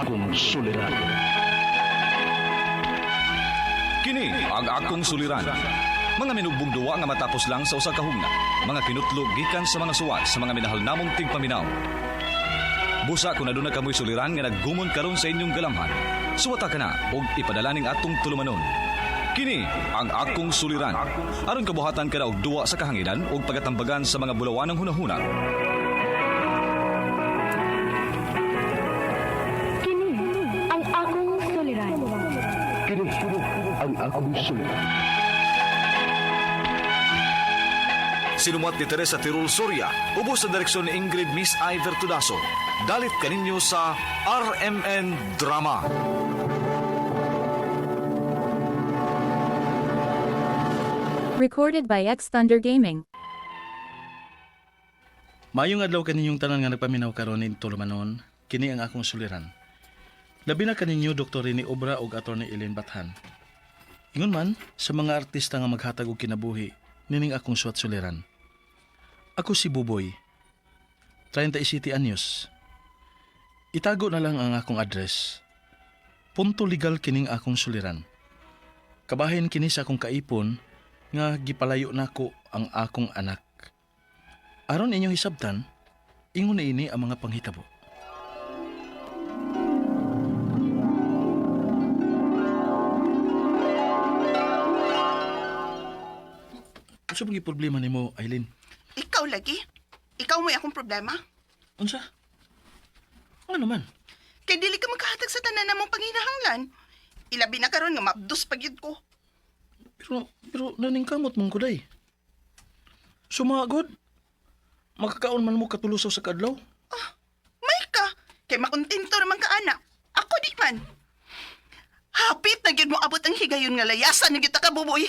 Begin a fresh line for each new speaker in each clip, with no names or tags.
akong suliran.
Kini ang akong suliran. Mga minugbong duwa nga matapos lang sa usa ka hugna. Mga kinutlog gikan sa mga suwat sa mga minahal namong tigpaminaw. Busa kung aduna kamoy suliran nga naggumon karon sa inyong galamhan. Suwata ka na og ipadala ning atong tulumanon. Kini ang akong suliran. Aron kabuhatan ka na og duwa sa kahanginan ug pagatambagan sa mga bulawanang hunahuna.
Kini ang akong suliran.
Kini ang akong suliran.
Sinumat ni Teresa Tirul Soria, ubos sa direksyon ni Ingrid Miss Iver Tudaso. Dalit kaninyo sa RMN Drama.
Recorded by X Thunder Gaming.
Maayong adlaw kaninyong tanan nga nagpaminaw karon ning tulumanon, kini ang akong suliran. Labi na kaninyo Dr. Rene Obra ug Attorney Elaine Bathan. Ingon man sa mga artista nga maghatag og kinabuhi, nining akong suwat suliran. Ako si Buboy, 37 anyos. Itago na lang ang akong address. Punto legal kining akong suliran. Kabahin kini sa akong kaipon nga gipalayo nako ang akong anak. Aron inyong hisabtan, ingon na ini ang mga panghitabo. Unsa bang problema nimo, Eileen?
Ikaw lagi. Ikaw mo'y akong problema.
Unsa? Ano man?
Kay dili ka makahatag sa tanan namong panginahanglan. Ilabi na karon nga mabdos pa gyud ko.
Pero naningkamot mong kuday. Sumagod. Makakaon man mo katulusaw sa kadlaw.
May ka. Kay makontento naman ka anak. Ako di man. Hapit na gyud mo abot ang higayon nga layasan na gyud ta ka buboy.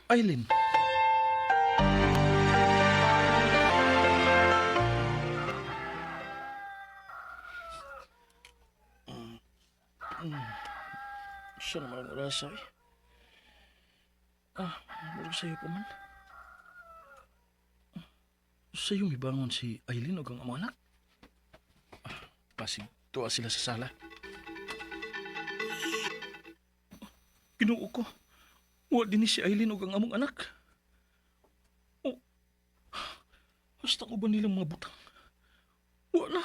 Eileen. Siya naman ang oras ay. Ah, murag sa'yo pa man. Sa'yo may bangon si Eileen o ang among anak. Ah, pasig tuwa sila sa sala. Ginoo ko. Wa din ni si Eileen ug ang among anak. Oh. Hasta ko ba nilang mga butang? Wa na.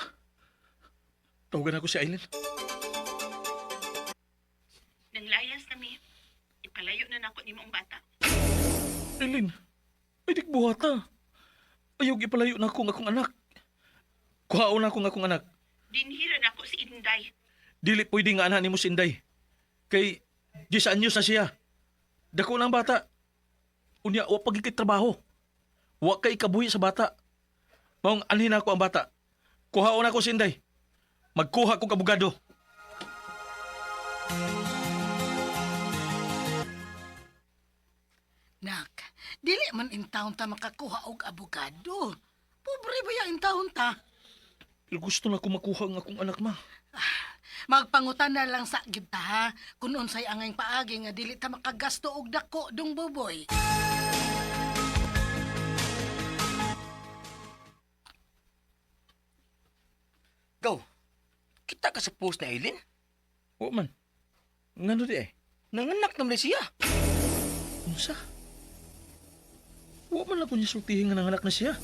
Tawagan ako si Eileen.
Nanglayas na mi. Ipalayo na nako nimo ang bata.
Eileen, ay di buhata. Ayaw ipalayo na ako ang akong anak. Kuhaon na ako ang akong anak.
Dinhira nako si Inday.
Dili pwede nga anak nimo si Inday. Kay, di sa anyos na siya. Dako na ang bata. Unya, wa pagikit trabaho. Wa kay kabuhi sa bata. Maong anhin ako ang bata. Kuhaon ako si Inday. Magkuha kong abogado.
Nak, dili man intawon ta makakuha og abogado. Pobre ba ya intawon ta?
Pero gusto na ko makuha ang akong anak, ma.
Magpangutan na lang sa gyud ta ha, kun unsay angay paagi nga dili ta makagasto og dako dong buboy.
Go. Kita ka sa post na Eileen.
Wa man. Ngano di eh?
Nanganak naman na siya.
Unsa? Wa man ako niya sultihin nga nanganak na siya.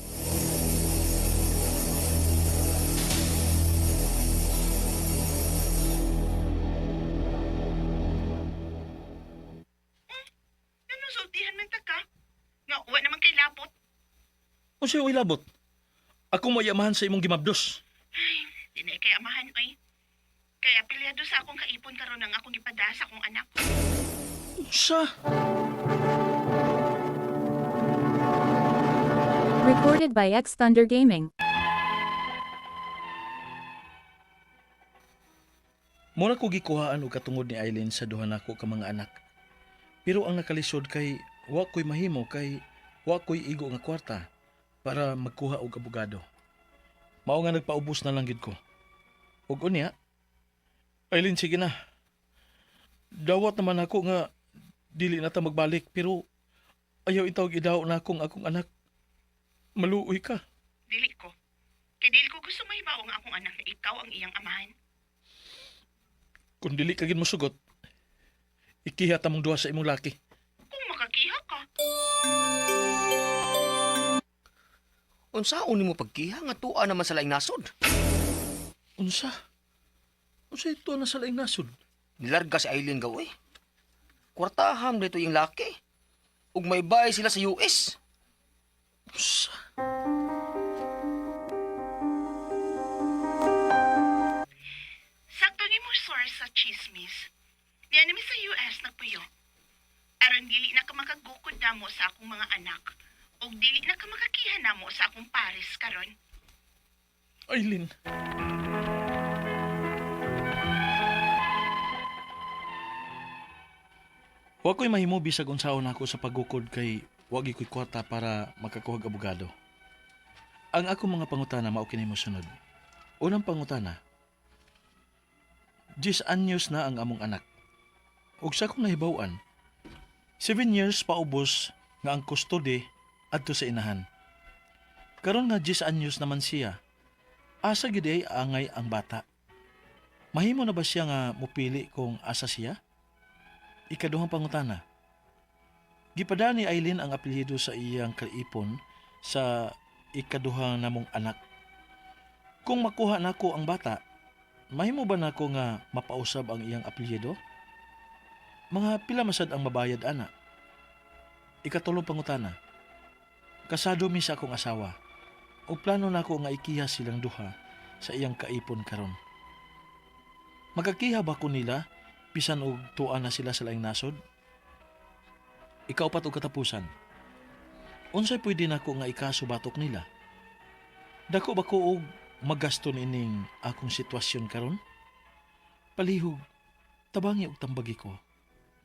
Ano sultihan man ta ka? Nga wa naman kay labot.
Unsa yung ilabot? Ako mayamahan sa imong gimabdos.
Di na kay amahan oy. Kaya pilyado sa akong kaipon karon ang akong gipada sa akong anak.
Unsa?
Recorded by X Thunder Gaming.
Mura ko gikuhaan og katungod ni Eileen sa duha nako ka mga anak. Pero ang nakalisod kay wa ko'y mahimo kay wa ko'y igo nga kwarta para magkuha og abogado. Mao nga nagpaubos na lang gid ko. Ug unya, Eileen sige na. Dawat naman ako nga dili na ta magbalik pero ayaw itawag idaw na akong akong anak. Maluoy ka.
Dili ko. Kay dili ko gusto mahibaw ang akong anak na ikaw ang iyang amahan.
Kung dili ka gid mosugot, ikiha ta mong duha sa imong laki.
Kung makakiha ka.
Unsaon nimo pagkiha nga tuwa naman sa laing nasod?
Unsa? Unsa ito na sa laing nasod?
Nilarga si Aileen gaw eh. Kwartaham dito yung laki. Ug may bahay sila sa US.
Unsa?
Sakto ni mo source sa chismis. Niya nami sa US nagpuyo. Aron dili na ka makagukod namo sa akong mga anak. Ug dili na ka makakiha namo sa akong pares karon.
Aileen. Wa ko'y mahimo bisag unsaon ako sa paggukod kay wa gyud ko'y kwarta para makakuhag abogado. Ang akong mga pangutana mao kini mosunod. Unang pangutana. 10 anyos na ang among anak. Ug sa akong nahibaw-an, 7 years paubos nga ang kustode adto sa inahan. Karon nga 10 anyos naman siya, asa gid ay angay ang bata. Mahimo na ba siya nga mupili kung asa siya? Ikaduhang pangutana. Gipada ni Aileen ang apelyido sa iyang kaipon sa ikaduha namong anak. Kung makuha nako ang bata, mahimo ba nako nga mapausab ang iyang apelyido? Mga pila masad ang mabayad ana. Ikatulong pangutana. Kasado mi sa akong asawa. O plano nako nga ikiha silang duha sa iyang kaipon karon. Magakiha ba ko nila bisan og tuwa na sila sa laing nasod? Ikaupat og katapusan. Unsay pwede nako nga ikaso batok nila? Dako ba ko og magasto niining akong sitwasyon karon? Palihog, tabangi og tambagi ko.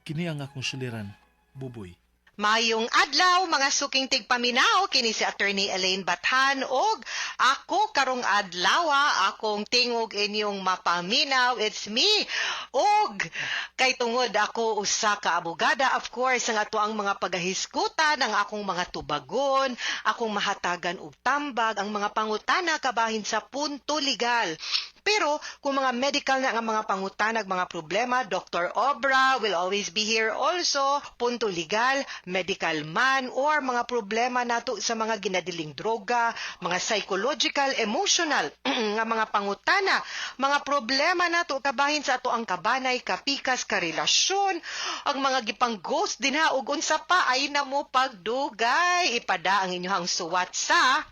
Kini ang akong suliran, Buboy.
Mayong adlaw mga suking tigpaminaw, kini si Attorney Elaine Bathan og ako karong adlaw akong tingog inyong mapaminaw, it's me. Og kay tungod ako usa ka abogada, of course ang ato ang mga pagahiskutan, ang akong mga tubagon, akong mahatagan og tambag, ang mga pangutana kabahin sa punto legal. Pero kung mga medical na ang mga pangutanag, mga problema, Dr. Obra will always be here also, punto legal, medical man, or mga problema nato sa mga ginadiling droga, mga psychological, emotional, nga mga pangutana, mga problema nato kabahin sa ato ang kabanay, kapikas, karelasyon, ang mga gipang-ghost din ha, ug unsa pa ay na mo pagdugay. Ipada ang inyong suwat sa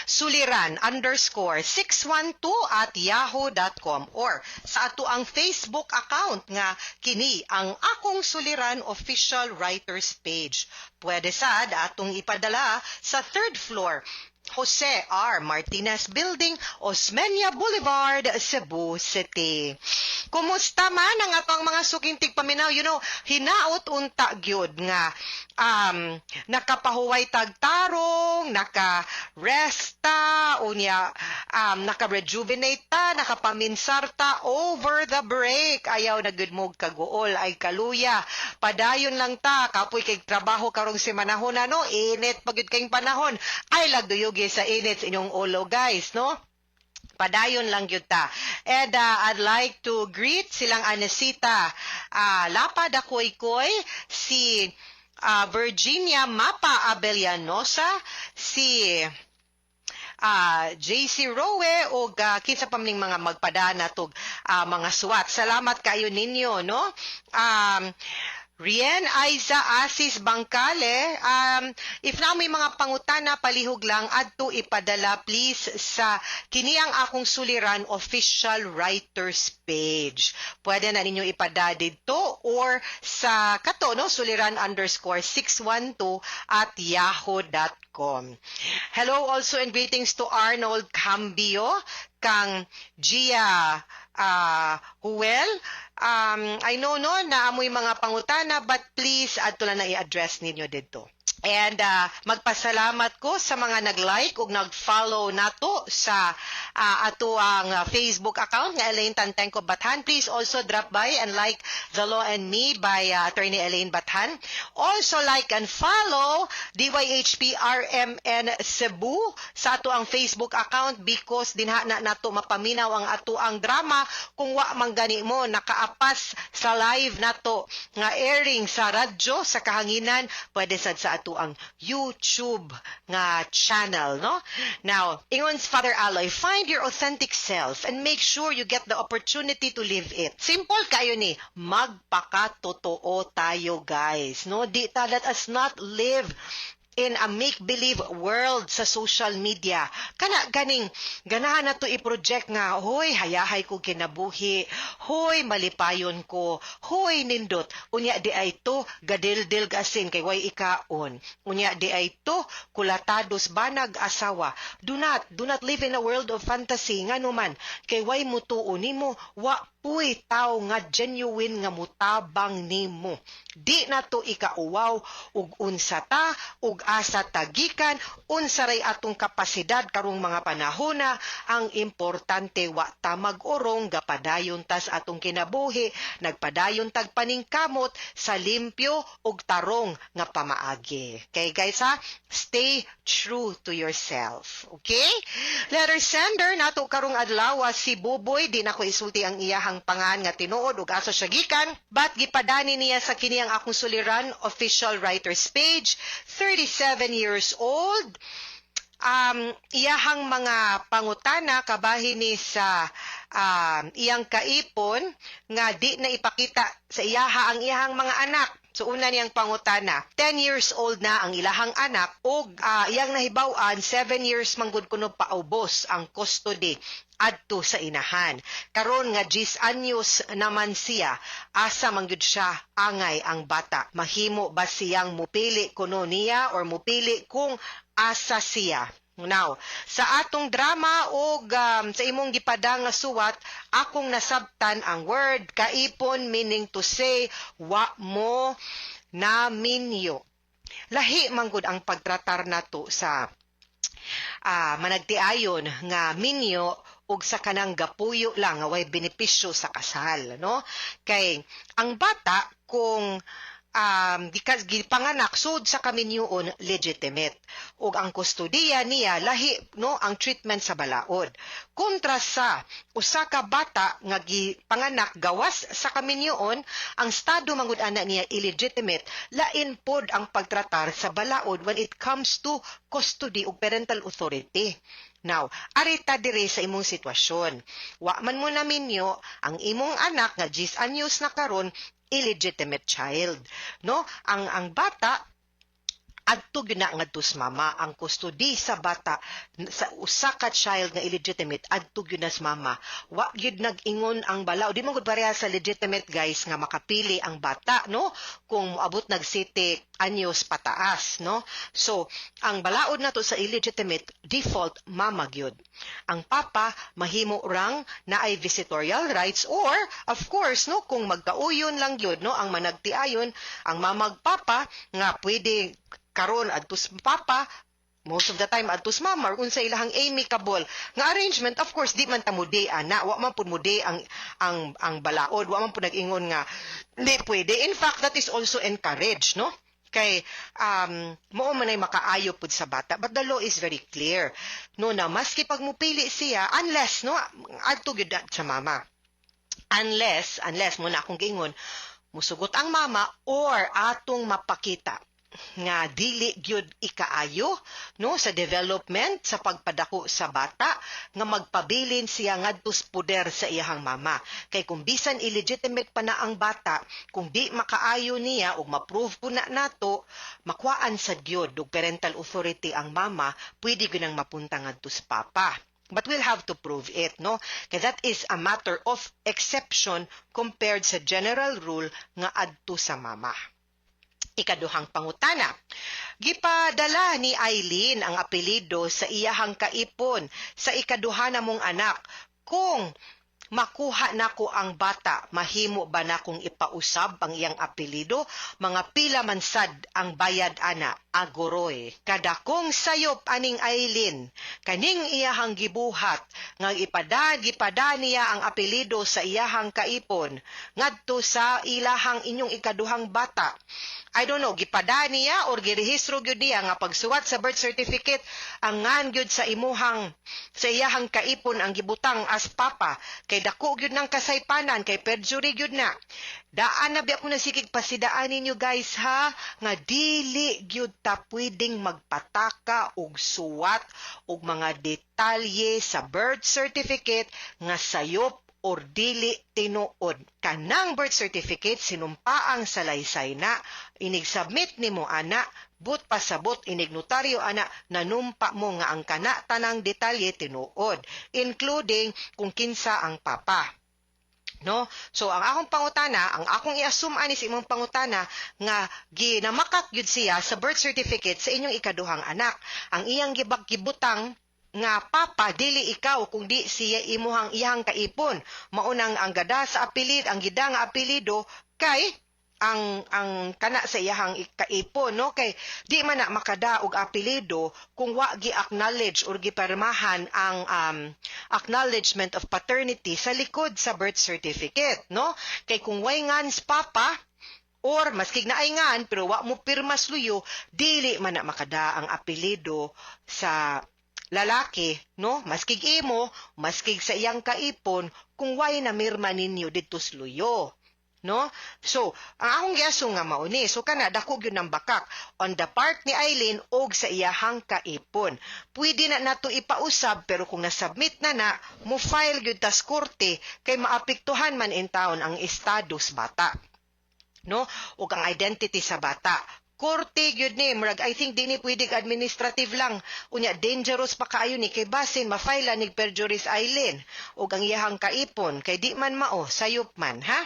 suliran_612@yahoo.com or sa ato ang Facebook account nga kini ang Akong Suliran Official Writers Page. Pwede sad atong ipadala sa third floor, Jose R. Martinez Building, Osmeña Boulevard, Cebu City. Kumusta man ang atong mga suking tigpaminaw? Hinaot unta gyud nga nakapahuway tagtarong, naka-resta, unya naka-rejuvenate ta, nakapaminsar ta over the break. Ayaw na gud mo kaguol ay kaluya. Padayon lang ta, kapoy kay trabaho karong semanahon na, no, init pa gyud kayong panahon. Ay lagduyugi sa init sa inyong ulo, guys, no? Padayon lang gyud ta. And I'd like to greet silang Anesita Lapa Dakoy-Koy, si Virginia Mapa Abellanosa, si JC Rowe o kinsa pa maning mga magpadana tog mga suwat. Salamat kayo ninyo, no? Rien Aiza Asis Bangkale, if na may mga pangutana, palihog lang adto ipadala please sa kini ang Akong Suliran Official Writers Page. Pwede na ninyo ipada didto or sa kato, no, suliran_612@yahoo.com. Hello also and greetings to Arnold Cambio, kang Gia Huel. I know, no, na amoy mga pangutana, but please adto lang na i-address ninyo didto. And magpasalamat ko sa mga nag-like ug nag-follow nato sa ato ang Facebook account nga Elaine Tantengco Bathan. Please also drop by and like The Law and Me by Attorney Elaine Bathan. Also like and follow DYHP RMN Cebu sa ato ang Facebook account because dinha na nato mapaminaw ang ato ang drama kung wa man gani mo nakaapas sa live nato nga airing sa radyo sa kahanginan, pwede sad sa ato ang YouTube nga channel, no? Now, ingon si Father Aloy, "Find your authentic self and make sure you get the opportunity to live it." Simple kayo ni, magpakatotoo tayo, guys, no? Di ta, let us not live in a make-believe world sa social media. Kana ganing ganahan na to i-project nga, "Hoy, hayahay ko kinabuhi. Hoy, malipayon ko. Hoy, nindot." Unya di ay to gadildil gasin kay way ikaon. Unya di ay to kulatados banag asawa. Do not live in a world of fantasy, ngano man kay way mutuo nimo, wa puy tao nga genuine nga mutabang nimo. Di na to ikauwaw ug unsa ta ug asa ta gikan, unsa ray atong kapasidad karong mga panahona. Ang importante, wa ta mag-urong, gapadayon tas atong kinabuhi, nagpadayon tag paningkamot sa limpyo ug tarong nga pamaagi. Okay guys ha, stay true to yourself. Okay? Letter sender nato karong adlaw si Buboy, di na ko isulti ang iyahang pangan nga tinuod ug asa siya gikan, but gipadani niya sa kini ang akong suliran official writers page, 37 years old. Iyahang mga pangutana kabahin ni sa iyang kaipon nga di na ipakita sa iyaha ang iyahang mga anak. So una niyang pangutana, 10 years old na ang ilahang anak ug iyang nahibaw-an 7 years manggod kuno paubos ang custody adto sa inahan. Karon nga 10 anyos naman siya, asa man gyud siya angay ang bata? Mahimo ba siyang mupili kuno niya or mupili kung asa siya? Now, sa atong drama og sa imong gipadang nga suwat, akong nasabtan ang word "kaipon," meaning to say wa mo naminyo. Lahi manggod ang pagtratar nato sa managtiayon nga minyo ug sa kanang gapuyo lang nga way benepisyo sa kasal, no? Kay ang bata kung gikas gipanganak sud sa kaminyoon, legitimate ug ang kustodiya niya lahi, no, ang treatment sa balaod kontra sa usa ka bata nga gipanganak gawas sa kaminyoon. Ang estado mangud ana niya illegitimate, lain pod ang pagtratar sa balaod when it comes to custody ug parental authority. Now, arita dire sa imong sitwasyon. Wa man mo naminyo, ang imong anak nga 10 anyos na karon, illegitimate child. No? Ang bata adto gyud na ngadto sa mama. Ang custody sa bata, sa usa ka child nga illegitimate, adto gyud na sa mama. Wa gyud nag-ingon ang balaod, di man gud pareha sa legitimate, guys, nga makapili ang bata, no, kung moabot nag 7 anyos pataas, no? So ang balaod nato sa illegitimate, default mama gyud. Ang papa mahimo rang naay visitorial rights or of course, no, kung magkauyon lang gyud, no, ang managtiayon ang mamag papa nga pwede karon adto sa papa, most of the time adto sa mama, or unsa ilahang amicable nga arrangement. Of course, di man ta mude ana, wa man pud mude ang balaod, wa man pud nag-ingon nga di pwede. In fact, that is also encouraged, no, kay mao man ay makaayo pud sa bata. But the law is very clear, no, na maski pag mupili siya, unless, no, adto gyud sa mama, unless mo na akong giingon, musugot ang mama or atong mapakita nga dili gyud ikaayo, no, sa development, sa pagpadako sa bata nga magpabilin siya ngadto sa puder sa iyahang mama. Kay kung bisan illegitimate pa na ang bata, kung di makaayo niya ug ma-prove po na nato, makuhaan sad gyud og parental authority ang mama, pwede gyud nang mapunta ngadto sa papa. But we'll have to prove it, no? Kay that is a matter of exception compared sa general rule nga adto sa mama. Ikaduhang pangutana. Gipadala ni Eileen ang apelyido sa iyahang kaipon sa ikaduha namong anak. Kung makuha nako ang bata, mahimo ba nakong ipausab ang iyang apelyido? Mga pila man sad ang bayad ana? Aguroy, kadakong sayop aning Aileen, kaning iyahang gibuhat, nga ipada gipada niya ang apelido sa iyahang kaipon, ngadto sa ilahang inyong ikaduhang bata. I don't know, gipada niya or girehistro gyud niya nga pagsuwat sa birth certificate ang ngan gyud sa imuhang sa iyahang kaipon ang gibutang as papa kay dako gyud ng kasaypanan kay perjury gyud na. Daan na biya ko nasikig pasidaan ninyo, guys, ha, nga dili gyud ta pwedeng magpataka og suwat og mga detalye sa birth certificate nga sayop or dili tinuod. Kanang birth certificate sinumpaang salaysay na, inig-submit nimo ana, but pasabot inig notaryo ana, nanumpa mo nga ang kana tanang detalye tinuod, including kung kinsa ang papa. No? So ang akong pangutana, ang akong i-assume ani sa imong pangutana nga ginamakak gyud siya sa birth certificate sa inyong ikaduhang anak. Ang iyang gibak gibutang nga papa dili ikaw kung di siya imuhang iyang kaipon. Maunang ang gada sa apelid, ang gida nga apelyido kay ang kana sa iyahang kaipon, no, kay di man na makada og apelyido kung wa gi-acknowledge or gipirmahan ang acknowledgement of paternity sa likod sa birth certificate, no, kay kung way ngans papa or maski naay ngan pero wa mo pirma luyo, dili man na makada ang apelyido sa lalaki, no, maskig imo, maskig sa iyang kaipon, kung way namirma ninyo didto sa luyo, no? So, ang akong giassume nga mao ni. So kana dako gyud ng bakak on the part ni Eileen og sa iyahang kaipon. Pwede na nato ipausab, pero kung nasubmit na na, mo file gyud tas korte kay maapektuhan man in town ang estado sa bata, no? Ug ang identity sa bata. Korte gyud ni, murag I think di ni pwede administrative lang. Unya dangerous pa kaayo ni kay basin ma-file ni perjury si Eileen ug ang iyahang kaipon kay di man mao, sayop man, ha.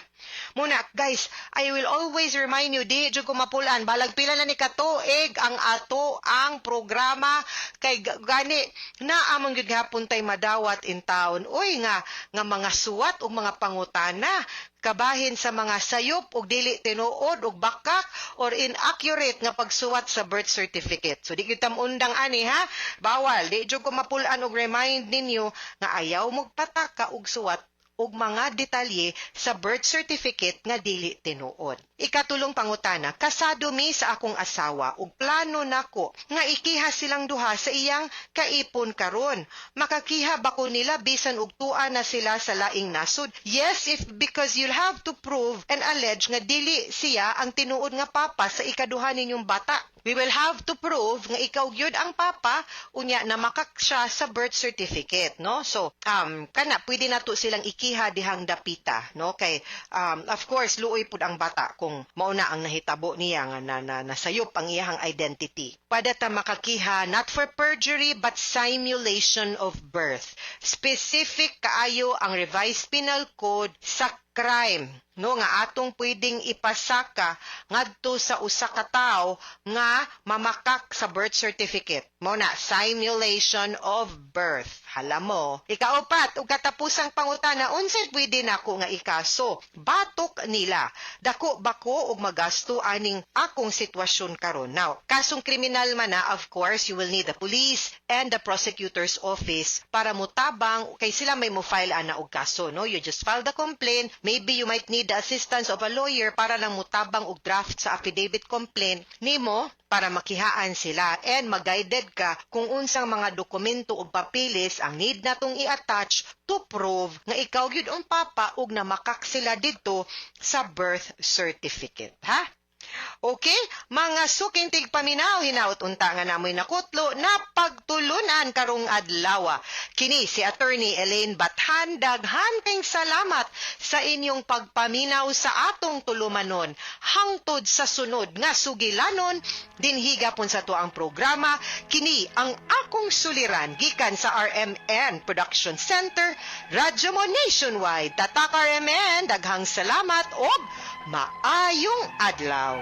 Muna, guys, I will always remind you, di jud ko mapulan, balag pila na ni katuig ang ato ang programa kay gani na among gyud gihapon tay madawat in town. Uy nga mga suwat ug mga pangutana kabahin sa mga sayop ug dili tinuod ug bakak or inaccurate nga pagsuwat sa birth certificate. So di gyud ta undang ani, ha. Bawal, di jud ko mapulan og remind ninyo nga ayaw magpataka og suwat og mga detalye sa birth certificate nga dili tinuod. Ikatulong pangutana, kasado mi sa akong asawa ug plano nako nga ikiha silang duha sa iyang kaipon karon. Makakiha ba ko nila bisan og tua na sila sa laing nasod? Yes, if because you'll have to prove and allege nga dili siya ang tinuod nga papa sa ikaduha ninyong bata. We will have to prove nga ikaw gyud ang papa, unya na makak siya sa birth certificate, no? So, kana pwede nato silang ikiha dihang dapita, no? Kay of course luoy pud ang bata kung mao na ang nahitabo niya nga na, na nasayop ang iyahang identity. Pwede ta makakiha not for perjury but simulation of birth. Specific kaayo ang Revised Penal Code sa crime, no, nga atong pwedeng ipasaka ngadto sa usa ka tawo nga mamakak sa birth certificate. Mao na simulation of birth. Hala mo. Ikaupat ug katapusang pangutana, unsay pwede nako nga ikaso batok nila? Dako ba ko og magasto aning akong sitwasyon karon? Now, kasong kriminal man na, of course you will need the police and the prosecutor's office para mutabang kay sila may mo file ana og kaso, no? You just file the complaint. Maybe you might need the assistance of a lawyer para lang mutabang og draft sa affidavit complaint nimo para makihaan sila and mag-guided ka kung unsang mga dokumento ug papeles ang need natong i-attach to prove nga ikaw gyud ang papa ug namakak sila didto sa birth certificate, ha. Okay, mga suking tigpaminaw, hinaut unta nga namoy nakutlo na pagtulunan karong adlaw. Kini si Attorney Elaine Bathan, daghan kayong salamat sa inyong pagpaminaw sa atong tulumanon. Hangtod sa sunod nga sugilanon, dinhi gapon sa atuang programa, kini ang akong suliran gikan sa RMN Production Center, Radyo Mo Nationwide. Tatak RMN, daghang salamat og maayong adlaw.